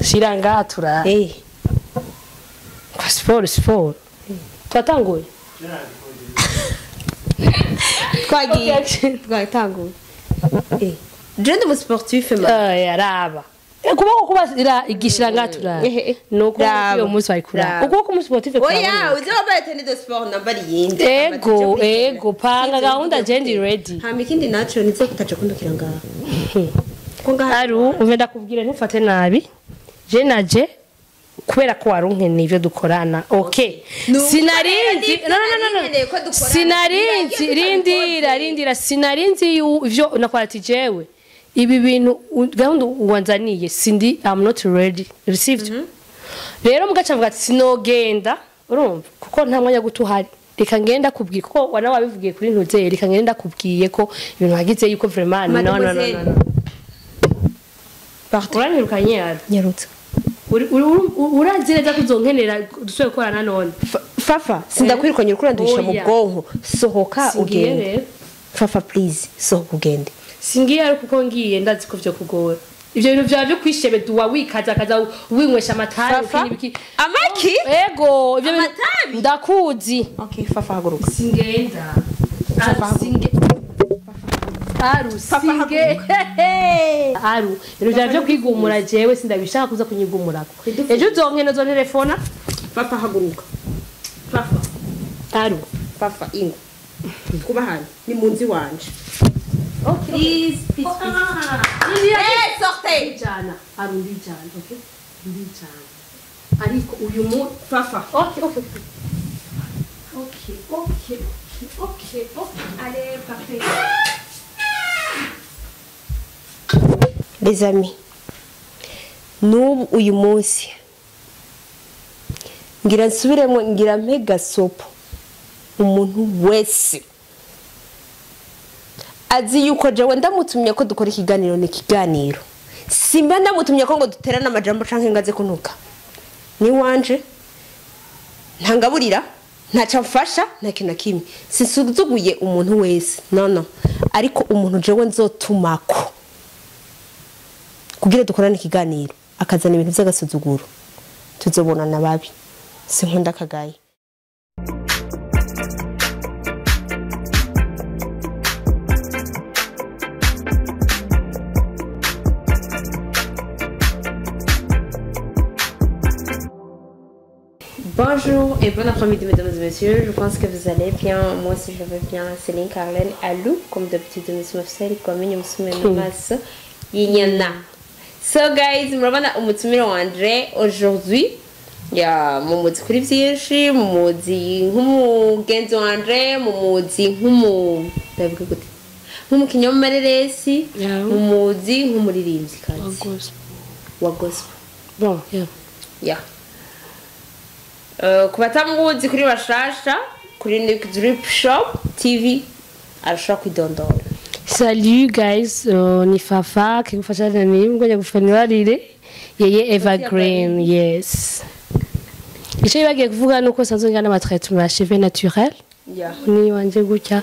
Shira ngaha tura. Eh. Kwa siporo siporo. Twatanguye. Twagiye. Twatanguye. Eh. Je ndi umusportif ma. Eh, araba. Ukuboko kuba ira igishira ngaha tura. Nuko uyo munsi wayikura. Ukuboko umusportif kura. Oya, uzi wambaye tenue de sport nambari yindi. Ego, ego, panga gahunda je ndi ready. Hama ikindi naco nize kutaje kundukira ngaha. Ko ngaha aru umve ndakubwira ntufate nabi. Je naje kubera ko warunkeneye ivyo dukorana. Okay. Sinarinzi no no no no. Sinarinzi rindira sinarinzi ivyo nakora ati jewe ibi bintu gahunda wanzaniye sindi I'm not ready. Received. Rero mugaca mvuga ati sinogenda urumva kuko nta mwanya gutuhari. Reka ngenda kubwiye kuko wana wabivugiye kuri ntuzeye reka ngenda kubwiye ko ibintu hagize yuko vraiment no no no no. Uranyirukanye yaro. Nyarutse. Urazi neza kuzonkenera dusubire gukorana none. Fafa sindakwirukanye uriko uranduhisha mu bwonko. Sohoka ugende. Fafa please sohoka ugende. Singiye ariko kuko ngiye ndazi ko vyo kugora. Ivyo bintu vya byo kwishebe duwa wikaza kaza winywesha amatabi n'ibiki. Amaki? Ego, ivyo bintu ndakuzi. Okay, Fafa haguruka. Singenda. Singe. Aru singe. Aru, ibintu vya byo kwigumura jewe sindabishaka kuza kunyigumurako. Ejo uzonkena zo telefona. Fafa haguruka. Fafa. Aru, Fafa ingo. Kuba hano ni munzi wanje. Okay. Please, please, please. Hey, sortez. Jana, aru ndijana, okay? Ndijana. Ariko uyu mu Fafa. Okay, okay. Okay, okay, okay, okay. Allez, parfait. Les amis, n'ubu uyu munsi ngira nsubiremo ngira mpe gasopo umuntu wese azi yuko jewe ndamutumye ko dukora ikiganiro ni ikiganiro simba ndamutumye ko ngo duterane amajambo canke ngaze kuntuka ni wanje ntangaburira ntaca mfasha nta kintu na kimwe sinsuzuguye umuntu wese no no ariko umuntu jewe nzotumako kugira dukorane ikiganiro akazana ibintu by'agasuzuguro tuzobonana babi sinkunda kagaye. Bonjour et bon après-midi mesdames et messieurs, je pense que vous allez bien, moi aussi je vais bien, Céline Carlene Alou, comme d'habitude nous sommes maso yinyana. So guys, murabona umutumire wanje aujourd'hui ya mumuzi kuri byinshi, mumuzi nk'umugenzi wanje, mumuzi nk'umu ndavuga gute nk'umukinyi w'amareresi, mumuzi nk'umuririmbyi kandi wa gospel. Bon, yeah. Yeah. Kubatamuzi kuri bashasha kuri Nick Drip Shop TV arashobora kwidondora. Salut guys, ni Fafa kigufasha nani ngoja gufanirarire yeye Evergreen, yes. Ico bagiye kuvuga nuko sanzwe ngana ama traitement ya cheveux naturel. Yeah. Ni wanje gutya.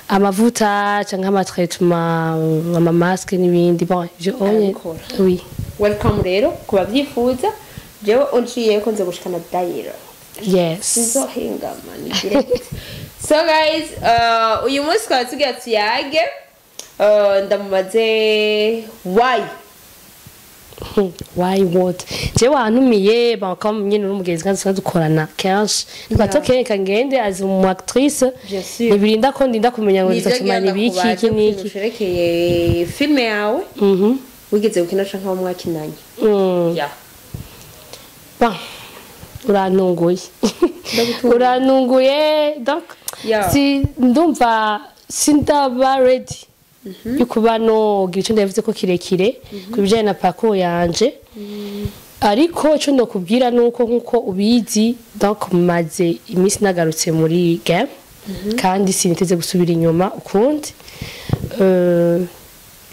Amavuta canke ama traitement ama masque n'ibindi. Bon, je onye. Oui. Welcome rero kubavyifuza. Jewe unciye ko nze gushikana dayira. Yes. Nzohingama ni direct. So guys, uyu munsi twari tugiye tuyage ndamubaze why why what jewe wantumiye bon comme nyine uri umugenzi kandi tusanzwe dukorana kenshi twatoke reka ngende as umu actrice nibirinda ko ndinda kumenya ngo nzakimana ibiki iki niki usherekeye filme yawe wigeze gukina canke aho mwakinanye. Yeah. Bon, uranunguye. Uranunguye donc si ndumva sindaba ready yukuba no gira ico ndavuze ko kirekire kubijanye na parcours yanje ariko ico ndokubwira nuko nkuko ubizi donc maze iminsi nagarutse muri game kandi siniteze gusubira inyuma ukundi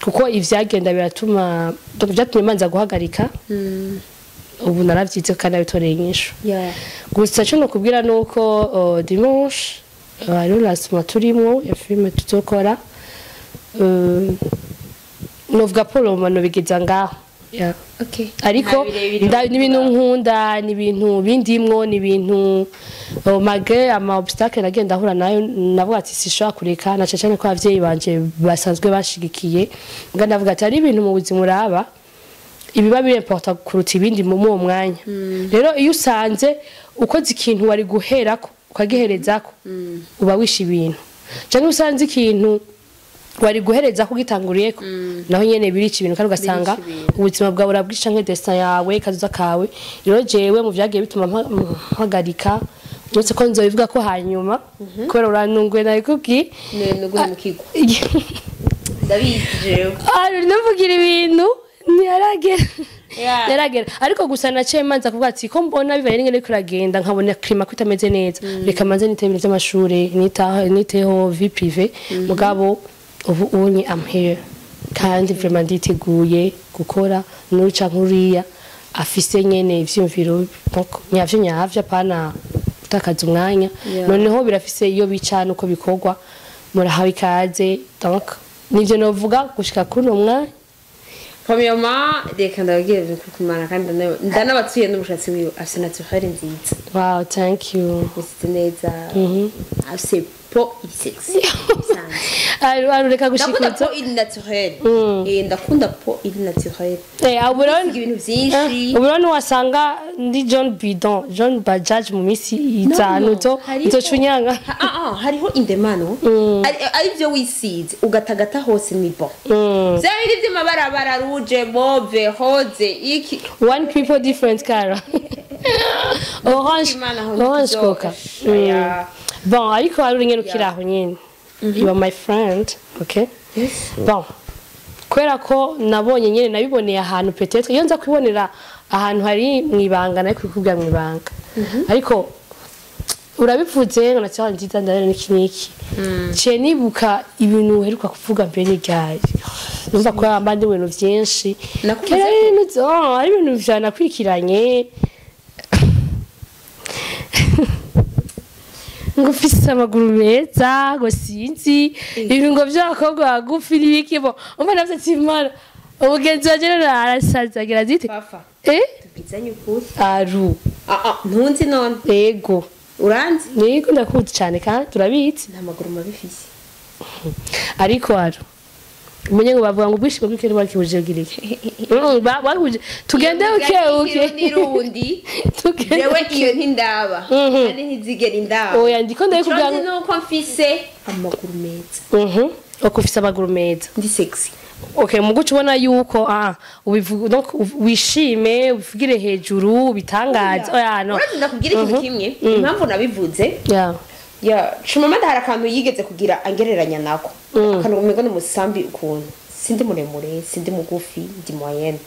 kuko ivyagenda biratuma donc byatumye manza guhagarika ubu naravyize kandi abitoreye inyishu. Gusa cyo nokubwira nuko dimanche hariho lancement turimo ya filme tuzokora novuga Paul Romano bigeza ngaho. Yeah. Okay. Ariko Nta birebire ni ibintu nkunda, ni ibintu bindimwo, ni ibintu, oh, malgré ama obstacle nagenda ahura nayo, navuga ati sishobora kureka, na cane cane ko abavyeyi banje basanzwe bashigikiye. Mbwa ndavuga ati hari ibintu mu buzima uraba ibiba biri important kuruta ibindi mu uwo mwanya. Rero iyo usanze ukoze ikintu wari guherako ukagiherezako, uba wishe ibintu, canke usanze ikintu wari guhereza ko gitanguriyeko, naho nyene birica ibintu, kandi ugasanga Birica ibintu. ubuzima bwawe urabwica, nke destin yawe, kazoza kawe. Rero jewe mu vyagiye bituma mpagarika, uretse ko nzobivuga ko hanyuma, kubera uranunguye nabikubwiye. Nuguhemukirwa, ndabizi jewe. Ah, ndavugira ibintu ntiyaragera. Yeah. Yaragera, ariko gusa naciye manza kuvuga ati ko mbona bibaye n'ingene biriko biragenda, nkabona climat ko itameze neza, reka manze niteho ibintu vy'amashure, niteho vie privée. Mugabo ubu unye I'm here, kandi vraiment nditeguye gukora n'uca nkuriya afise nyene ivyiyumviro, donc nyavyo nyavyo, apana gutakaza umwanya. Noneho birafise iyo bica nuko bikorwa, murahawe ikaze. Donc nivyo novuga gushika kuri uno mwanya. Premièrement, reka ndababwire ibintu kumana, kandi ndanabatuye n'umushatsi wiwe, afise naturelle nziza. Wow, thank you. Usize neza, afise peau iri sexy. Aru, reka Ndakunda gushikuza. peau iri naturelle. Ndakunda peau iri naturelle. Abo rero Isiga ibintu vyinshi. Ubu rero wasanga ndi John Bidon, John Bajaj mu minsi itanu No, hariho- nzocunyanga. Ah, ah, hariho indemano ari byo wisize ugatagata hose, ni bon. Vya bindi vy'amabarabara, rouge, mauve, rose, iki. One people, different color, orange. Imana aho Orange. ntituzo- Coca. Oya. Bon, ariko hari nyene ukiri aho nyene, you are my friend, okay? Yes. Bon, kubera ko nabonye nyene nabiboneye ahantu, peut-être iyo nza kubibonera ahantu hari mwibanga nayo kubikubwira mwibanga, ariko urabivuze ngo nacyari nziza, ndabona n'iki n'iki, ciye nibuka ibintu uheruka kuvuga mbere n'iryari, numva ko yamba ndi ibintu vyinshi. Nakuvuze Kera ko- ari ibintu, oh, ari ibintu vyanakurikiranye, ngo ufise amaguru meza, ngo sinzi ibintu ngo vy'abakobwa bagufi n'ibiki. Bo umva navyo ati Imana, umugenzi wanje rero arasaza agira ati Papa, eh. tubwizanye ukuri. Aru. Ah, ah, ntunzi none? Ego. Uranzi? Yego, ndakuzi cyane kandi turabizi. Nta maguru mabi mfise. Ariko aru, umenye ngo bavuga ngo ubwishimo bw'ikindi bwakibujije kugira iki. Bakibujije tugende buke buke. N'irundi. Tugende Jewe buke. iyo ntindaba, kandi ntizigera indaba. Oya, ndiko ndabikubwira. Ico nzi nuko mfise amaguru meza. Uko ufise amaguru meza. Ndi sexy. Okay, mu guca ubona yuko ubivuga, donc wishime, ubivugire hejuru, ubitangaze. Oya, no. Urazi, ndakubwira ikintu kimwe, impamvu nabivuze. Ya Chimamanda hari akantu yigeze kugira angereranya nako, akantu umengo ni umusambi ukuntu. Sindi muremure, sindi mugufi, ndi moyenne.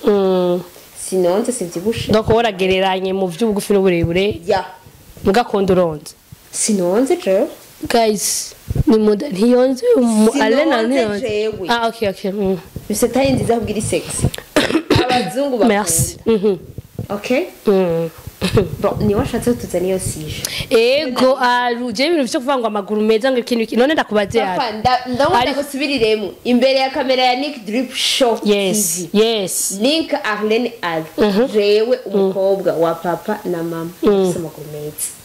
Sinonze, simvyibushe. Donc woragereranye mu vy'ubugufi n'uburebure. Ya. Mugakondo uronze. Sinonze jewe. Guys, ni muda ntiyonze Sinonze. Alena ntiyonze. Jewe. Ah, okay. Bifise taille nziza kugira sexy, abazungu bakunda. Merci. Okay. Bon, niwe washatse tuzana iyo sujet. Ego aru, je ibintu vyo kuvuga ngo amaguru meza, ngo ikintu iki, none ndakubaze Papa, aru. ndabona Ariko- gusubiriremo imbere ya kamera ya Nick Drip Show Yes. TV. Yes. Link Arlene Al, jewe umukobwa wa papa na mama ufise amaguru meza.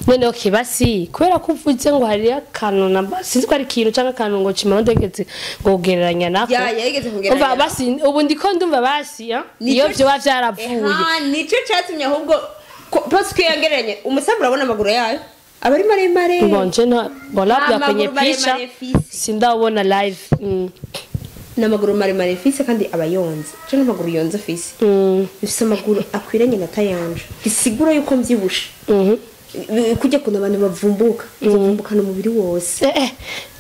None okay, basi kubera ko uvuze ngo hari akantu na sinzi ko ari ikintu canke akantu ngo Chimamanda yigeze ngo kugereranya nako. Ya, yarigeze kugereranya Umva nako. basi, ubu ndiko ndumva basi ah, iyo vyoba vyaravuye. Eha, nico catumye ahubwo parce que yangereranye umusambi, urabona amaguru yayo aba ari maremare. Bon, je nta, bon, labda Amaguru kwenye picha maremare fisi. sindabona live. N'amaguru maremare fise, kandi aba yonze. Je n'amaguru yonze fise. Bifise amaguru akwiranye na tayanje, bisigura yuko mvyibushe. Kujya kuntu abantu bavumbuka, bavumbukana umubiri wose.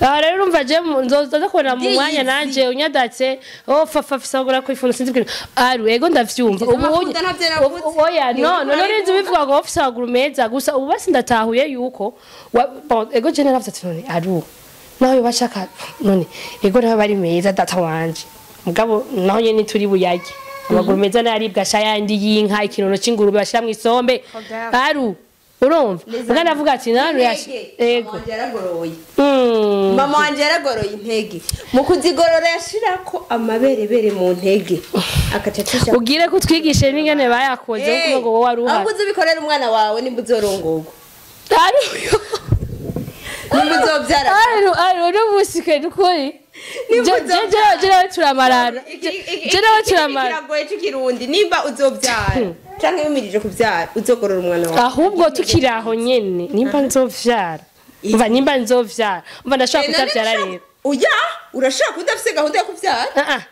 Aha rero urumva je nzoza kubona mu mwanya Ndiyizi. nanje unyadatse, oh fafa fisagura ko ifuno, sinzi ibintu. Aru, ego ndavyumva. Ivyo amavuta ntavyo navuze. Oya, Ni no, uriko no, none nzi urabivuga. bivuga ngo ufise amaguru meza gusa, ubu basi ndatahuye yuko bon, ego je naravuze ati none aru naho bashaka, none ego naho bari meza data wanje, mugabo naho nyene turi buyarye amaguru meza, naribwa sha yandi y'inka, ikinono c'ingurube bashira mw'isombe. Regarde. Aru. Urumva ubwo ndavuga ati nanu yego yaragoroye. Mama wanje yaragoroye intege mu kuzigorora yashirako amaberebere mu ntege akacacisha. Ugire ko twigishe n'ingene bayakoze kuko ngo wowe wari uhari. Ahubwo uzibikorera umwana wawe nimba uzorongorwa. Nimba uzobyara. Ari n'ubusike n'ukuri. Je turamarana. Je nawe turamarana. Kiragoye c'ikirundi nimba uzobyara canke wimirije kuvyara uzogorora umwana wawe. Ahubwo tukiraho nyene nimba nzovyara. Umva nimba nzovyara. Umva ndashaka kutavyara rero. Oya, urashaka kudafise gahunda yo kuvyara?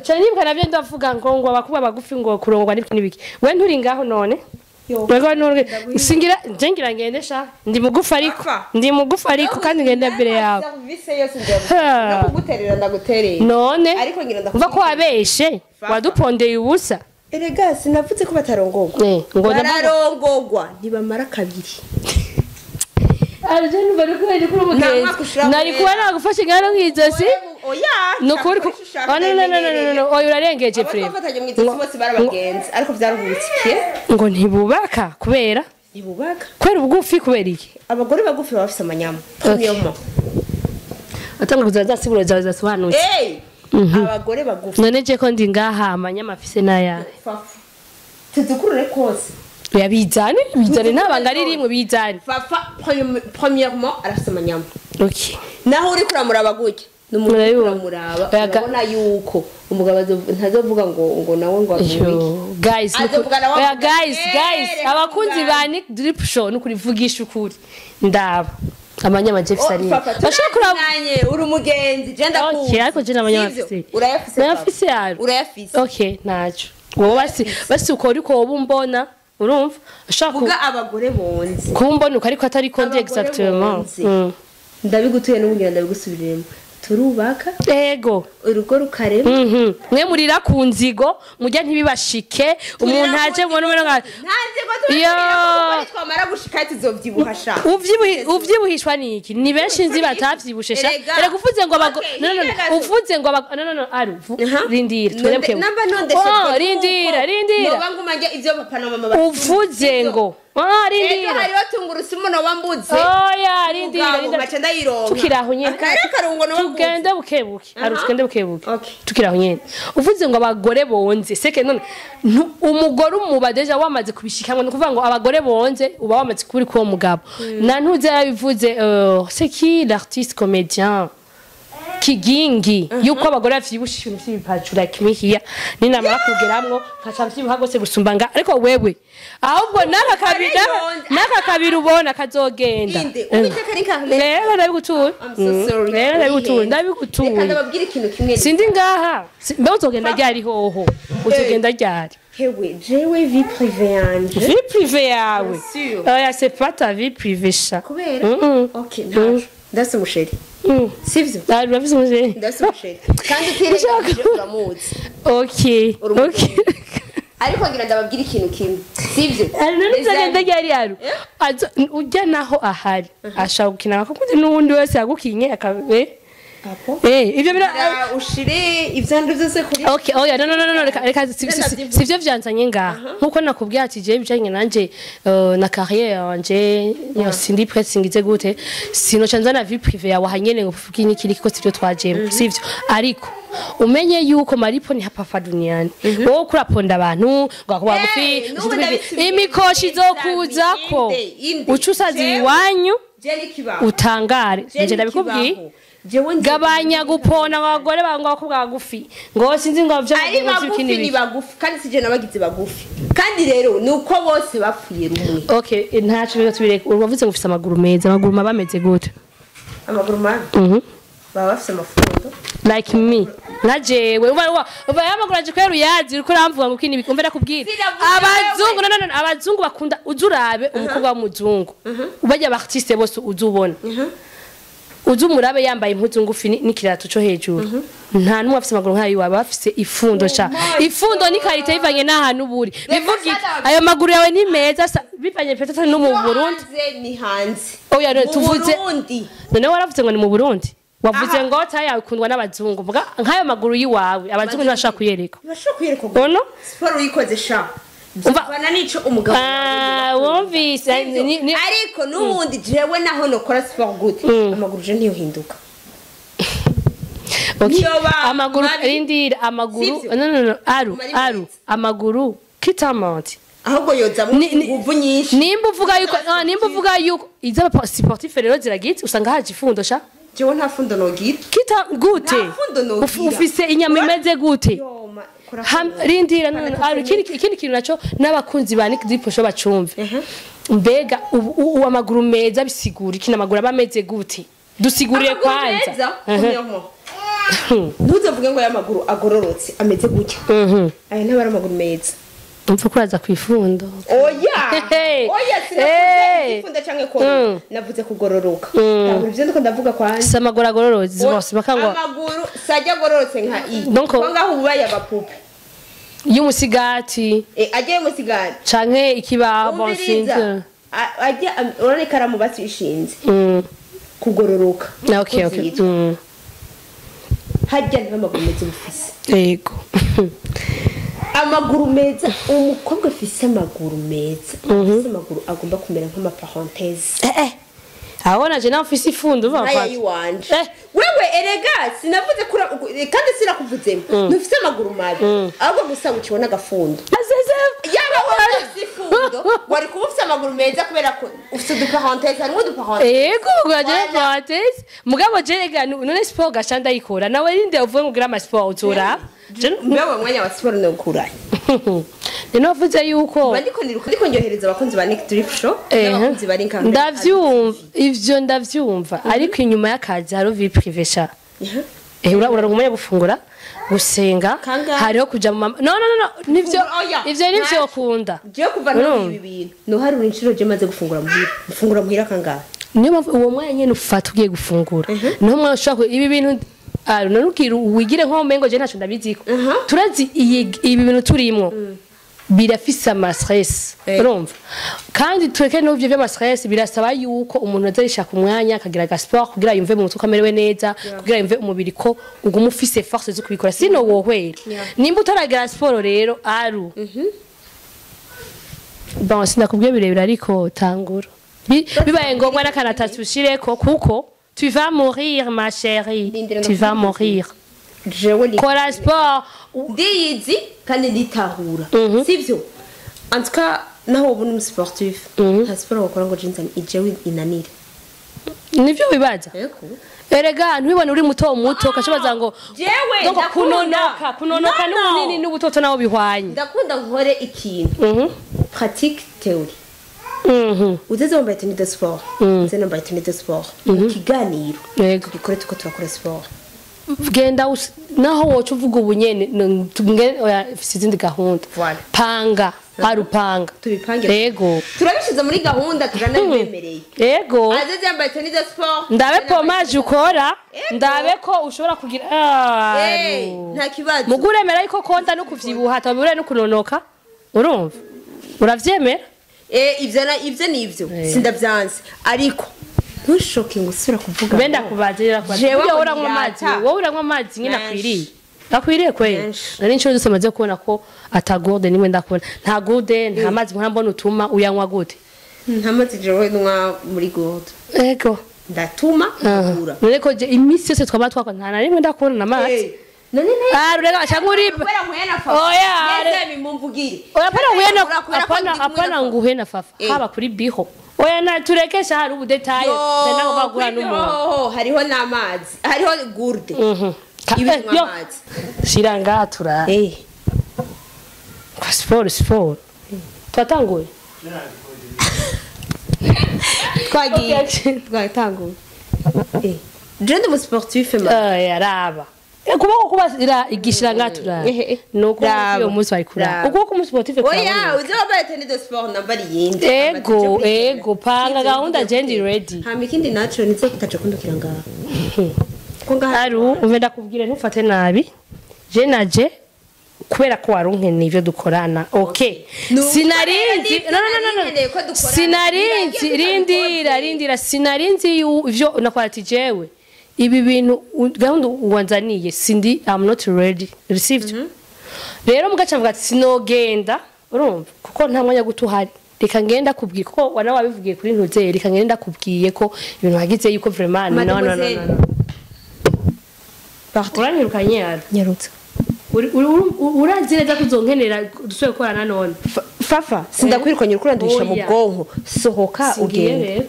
Cyane nibuka navyo ndavuga ngo ngo abakuba bagufi ngo kurongwa n'ibiki. We nturi ngaho none? Wego none singira ngira ngende sha ndi mugufi ariko ndi mugufi ariko kandi ngende mbere yawe. Service yose ngiye no kuguterera ndaguterera. None ariko ngira ndakuva ko wabeshe wadupondeye ubusa. Erega sinavuze ko batarongogwa. Ngo bararongogwa ntibamara kabiri. Arje bari kuri kuri umugenzi. Nari kuba nagufashe ngano nkizosi. Oya. Nukuri ko no no oya urarengeje frère. Abafatanye mwizosi bose barabagenzi ariko vyaruhutsikiye. Ngo ntibubaka kubera ntibubaka. Kubera ubugufi kubera iki? Abagore bagufi baba bafise amanyama. Premièrement. Atanga kuzaza siburo zawe zasobanutse. Abagore bagufi. None je ko ndi ngaha amanyama afise naya. Tudukurure kose. Ya bizane bizane ntabanga ari rimwe bizane. Fafa premièrement arafise amanyama. Okay. Naho uri kuramuraba gutya. Numuntu kuramuraba urabona yuko umugabo ntazovuga ngo nawe ngo avuge. Guys, guys abakunzi ba Nick Drip Show nukuri vugisha ukuri. Ndaba amanyama Jeff Salim. Bashaka kurabanye uri umugenzi je ndakuzi. Okay, ariko je n'amanyama afise. Urayafise. Urayafise yaro. Urayafise. Okay, naco. Wowe basi uko uriko ubumbona urumva ashaka kuvuga abagore bonze. Kumbona uko ariko atari kondi exactement. Ndabigutuye n'ubugira ndabigusubiremo. Turubaka ego urugo rukarema. Mwe murira ku nzigo mujya ntibibashike umuntu aje mubona nka ntanzigo turira twamara gushika tuzovyibuha sha. Uvyibuhishwa niki? Ni benshi nzi batavyibushe sha. Erega uvuze ngo abago no uvuze ngo no aru rindira twebwe namba nondeshe rindira noba ngumanje ivyo papa na mama uvuze ngo rindira hariho tungurusumu no wambuze. Oya rindira ngaca ndayironka tukiraho nyene akarungo no tugende bukebuke aru tugende bukebuke tukiraho nyene uvuze ngo abagore bonze seke none umugore umuba deja wamaze kubishikamwe no kuvuga ngo abagore bonze uba wamaze kuri ko mugabo na ntuze yabivuze c'est qui l'artiste comédien Kigingi yuko abagore bavyibusha ibintu vy'ibipacura kimihiya ninamara kugeramwo nkaca vyibuha gose gusumba nga ariko wewe ahubwo naka kabiri ubona kazogenda. Rero ndabigutuye rero ndabigutuye ndabigutuye reka ndababwira ikintu kimwe sindi ngaha mbe uzogenda ryari hoho uzogenda ryari hewe jewe vie privée yanje vie privée yawe oya c'est pas ta vie privée sha kubera okay ntaco ndase musheri sivyo ndafise umusheri ndafise umusheri kandi utirengagije uramuzi. Okay okay ariko ngira ndababwira ikintu kimwe sivyo none uzagenda ryari yaro ujya naho ahari ashaka gukina kuko n'uwundi wese yagukinye akabe ivyo bira ushire ivyandu byose kuri okay oya no reka sivyo vyanzanye ngaha nkuko nakubwiye ati je bijanye nanje na carrière yanje sindi pressing ize gute sino canza na vie privée yawe hanyene ngo uvuge n'ikiri kiko sivyo twajemo sivyo ariko umenye yuko maripo ni hapa duniani wowe kuraponda abantu ngo akuba gufi imikoshi izokuzako ucusazi iwanyu utangare nje ndabikubwiye gabanya gupona abagore bangwa bakobwa bagufi ngo sinzi ngo byo ari bagufi ni bagufi kandi sije nabagize bagufi kandi rero nuko bose bapfuye rumwe. Okay ntacu biga tubireke uravuze ngo ufise amaguru meza amaguru mabameze gute amaguru mabi baba bafise amafundo like me na jewe uba yamaguru aje kwera uyazi uriko uramvuga ngo kini bikumva ndakubwira abazungu no abazungu bakunda uzurabe umukobwa w'umuzungu ubajya artiste bose uzubona uzu murabe yambaye impuzu ngufi n'ikirato cyo hejuru nta numwe afise amaguru nkayo waba afise ifundo sha ifundo ni karite bivanye n'ahantu buri bivuga ayo maguru yawe ni meza bivanye peut-être no mu Burundi ni hanze oya no tuvuze none waravuze ngo ni mu Burundi wavuze ngo taya ukundwa n'abazungu mvuga nkayo maguru yiwawe abazungu ntibashaka kuyereka ntibashaka kuyereka ono siporo uyikoze sha Umva nico umugabo wumvise ariko nubundi jewe naho nokora sport gute amaguru je ntiyohinduka. Amaguru rindira amaguru no aru aru amaguru kitamante ahubwo yozamwo inguvu nyinshi. Nimba uvuga yuko izaba sportif rero ziragitse usanga haje ifundo sha. Jewe nta fundo nogira. Kita gute? Ufise inyama imeze gute? Rindira aru ikindi kintu naco n'abakunzi ba Nick Drip Show bacumve. Mbega ubu amaguru meza bisigura iki? Amaguru aba ameze gute? Dusiguriye kwanza. Ntuzavuge ngo y'amaguru agororotse ameze gutya. Aya ntabara amaguru meza. Umva kuraza kwifundo. Oya. Oya sinavuze ifundo canke ko navuze kugororoka. Ndabura ivyo ndiko ndavuga kwanje. Si amaguru agororotse bose bakangwa. Amaguru sajya agororotse nka i. Ko ngaho ubaye abapupe. Y'umusigati. Ajye y'umusigati. Canke ikibaho bonsinze. Ajye urane karamu basishinze. Kugororoka. Okay okay. Hajya n'amaguru meza ufise. Yego. Amaguru meza, umukobwa afise amaguru meza, afise amaguru agomba kumera nk'ama parenthèse. Abona je nawe ifundo uva kwa. Wewe erega sinavuze kura kandi sinakuvuzemo. Ntufise amaguru mabi. Ahubwo gusa ukibona agafundo. Yaba wowe ufise ifundo, wari kuba ufise amaguru meza kubera ko ufise udu parenthèse, harimo udu parenthèse. Yego, ugwaje parenthèse. Mugabo je rega none sport gasha ndayikora. Nawe rinde uvuye ngo gira ama sport utura. Mbewe mwanya wa sport no kuraye. Nino wavuze yuko ndiko ndyohereza abakunzi ba Nick Drip Show n'abakunzi bari nka ndavyumva ivyo ndavyumva ariko inyuma y'akazi haro vie privée sha. Uraronka gufungura gusenga hariho kuja mu no nivyo ivyo nivyo kunda. Je kuva no ibi bintu no hari inshuro je maze gufungura muhira mfungura muhira kangahe. Niyo uwo mwanya nyene ufata ugiye gufungura niho mwanya ushaka ibi bintu nukira wigire nko mengo je ntaco ndabiziko. Turazi ibi bintu turimo birafise ama stress urumva kandi tureke n'uvyo vy'ama stress birasaba yuko umuntu azarishaka umwanya akagira ga sport kugira yumve mu mutwe amerewe neza kugira yumve umubiri ko uguma ufise force zo kubikora sino wohwera nimba utaragira sport rero aru bon sinakubwiye birebire ariko tangura bibaye ngombwa n'akanatatu ushireko kuko tu vas mourir ma chérie, tu vas mourir. Kora sport ndiyizi kandi nditahura sivyo. En tout cas naho ubu ni sportif nta sport wakora ngo jinzani ijewe inanire nivyo bibaza. Erega ntubibone uri muto muto kashabaza ngo jewe kunonoka n'ubunini n'ubutoto naho bihwanye. Ndakunda nkore ikintu pratique théorie. Uzeze wambaye tenue de sport, nze nambaye tenue de sport. Ikiganiro gikore tuko turakora sport. Genda naho woca uvuga ubu nyene oya mfise izindi gahunda. Panga arupanga tubipange. Yego turabishize muri gahunda turanabibemereye. Yego azeze yambaye tenue de sport ndabe pommage ukora ndabe ko ushobora kugira nta kibazo muguremera ariko konda no kuvyibuha tabure no kunonoka urumva uravyemera. Ivyo nivyo sindavyanse ariko ntushoke ngo usubira kuvuga benda kubazira kubaza wowe uranywa amazi wowe uranywa amazi nyine akwiriye akwiriye kweli. Nari inshuro zose maze kubona ko atagurde nimwe ndakubona nta gurde nta mazi nkora mbona utuma uyanywa gute. Nta mazi jewe nywa muri gurde. Ego ndatuma ngura none ko iminsi yose twaba twakora nta na rimwe ndakubona amazi. None rurega cyangwa uri oya neze bimumvugire oya pana nguhena apana nguhena fafa haba kuri biho oya na turekesha hari ubudetaye ndana bagura n'umuntu hariho n'amazi hariho gourde ibintu amazi shiranga tura kwa sport twatanguye twagiye twatanguye je ndi mu sportif ma yaraba ukuboko kuba igishira ngatura nuko uyo munsi wari kura ukuboko mu sportif kwa oya uzi wambaye tenue de sport nambari yindi. Ego panga gahunda je ndi ready. Hama ikindi naco nize kutaje kundukira ngaha ko ngaha aru umve ndakubwire ntufate nabi je naje kubera ko warunkeneye ivyo dukorana. Okay sinarinzi no sinarinzi rindira sinarinzi ivyo nakwati jewe ibi bintu gahunda wanzaniye sindi I'm not ready received. Rero mugaca mvuga ati sinogenda Urumva kuko nta mwanya guto uhari. Reka ngenda kubwiye kuko wana wabivugiye kuri ntuzeye, reka ngenda kubwiye ko ibintu wagize yuko vraiment no no no no. Pardon. Uranyirukanye yaro. Nyarutse. Urazi neza kuzonkenera dusubire gukorana none. Fafa, sindakwirukanye uriko uranduhisha mu bwonko. Sohoka ugende.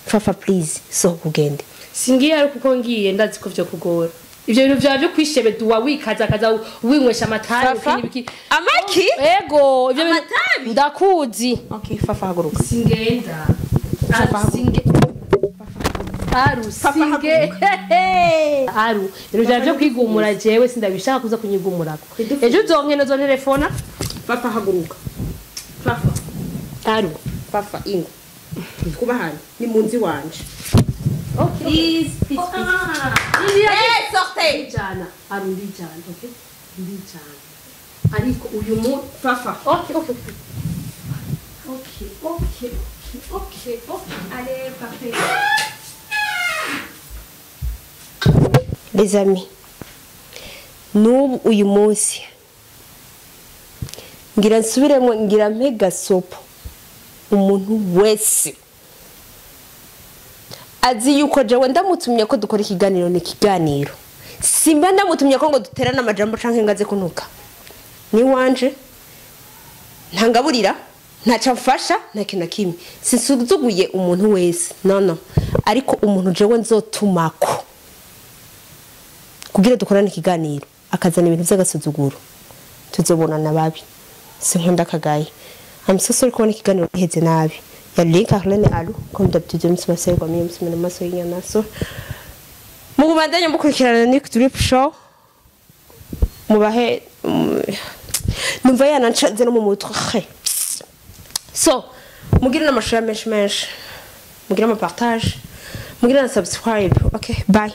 Fafa please, sohoka ugende. Singiye ariko kuko ngiye ndazi ko vyo kugora. Ivyo bintu vyawe byo kwishebeduwa wikaza kaza winywesha amatabi ibiki. Amaki? Ego, ivyo bintu ndakuzi. Okay, Fafa haguruka. Singenda. Aru singe. Aru, ibintu vyawe byo kwigumura jewe sindabishaka kuza kunyigumurako. Ejo uzonkena zo telefona. Fafa haguruka. Fafa. Aru. Fafa ingo. Kubahana ni munzi wanje. Okay. Please, please, please. Hey, sortez. Ndijana, aru ndijana, okay? Ndijana. Ariko uyu mu Fafa. Okay, okay. Okay, okay, okay, okay. Allez, parfait. Les amis, n'ubu uyu munsi ngira nsubiremo ngira mpe gasopo umuntu wese azi yuko jewe ndamutumye ko dukora ikiganiro ni ikiganiro, simba ndamutumye ko ngo duterane amajambo canke ngaze kuntuka ni wanje, ntangaburira, ntaca mfasha, nta kintu na kimwe, sinsuzuguye umuntu wese no no, ariko umuntu jewe nzotumako kugira dukorane ikiganiro akazana ibintu by'agasuzuguro tuzobonana babi. Sinkunda kagaye. I'm so sorry kubona ikiganiro giheze nabi. Ya link Arlene Alu comme d'habitude msimaserwa mimi msimena maso y'inyamaso. Mu kubandanya mukurikirana Nick Drip Show mubahe numva yanancanze no mu mutwe. So mugire n'amashara menshi menshi, mugire ama partage, mugire na subscribe. Okay, bye.